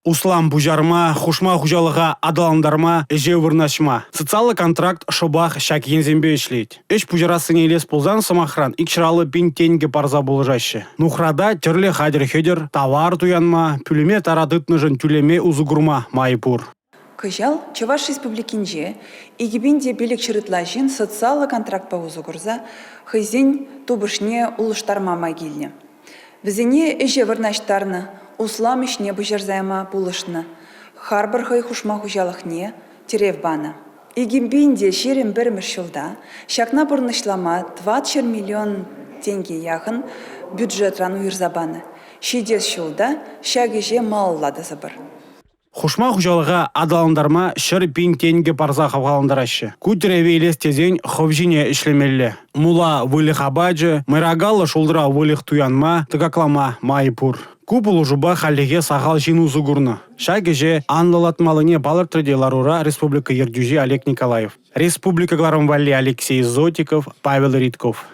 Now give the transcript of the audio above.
Услам пуҫарма, хушма хуҫалӑха аталантарма, ӗҫе вырнаҫма – социаллӑ контракт шӑпах ҫак енсемпе ӗҫлет. Ӗҫ пуҫарассине илес пулсан, сӑмахран, 250 пин тенкӗ парса пулӑшаҫҫӗ. Нухрата тӗрлӗ хатӗр-хӗтӗр, тавар туянма, пӳлӗме тара тытнӑшӑн тӳлеме усӑ курма май пур. Кӑҫал Чӑваш Республикинче 2500 ытла ҫын социаллӑ контрактпа усӑ курса хӑйсен тупӑшне улӑштарма май килнӗ. Вӗсене ӗҫе вырнаҫтарнӑ, услам ӗҫне пуҫарса яма пулӑшнӑ, харпӑр хӑй хушма хуҫалӑхне тӗрев панӑ. 2021 ҫулта ҫакна пурнӑҫлама 400 миллион тенке яхӑн бюджетран уйӑрса панӑ. Ҫитес ҫулта ҫак ӗҫе малалла тӑсӑпӑр. Хушма хуҫалӑха аталантарма 100 пин тенкӗ парса хавхалантараҫҫӗ. Ку тӗреве илес тесен хӑв ҫине ӗҫлемелле. Мула выльӑх апачӗ, мӑйракаллӑ шултра выльӑх туянма, тӑкаклама май пур. Ку пулӑшупа хальлӗхе сахал ҫын усӑ курнӑ. Ҫак ӗҫе анлӑлатмаллине палӑртрӗ те ларура республика ертӳҫи Олег Николаев. Республика кӑларӑм валли Алексей Зотиков, Павел Ритков.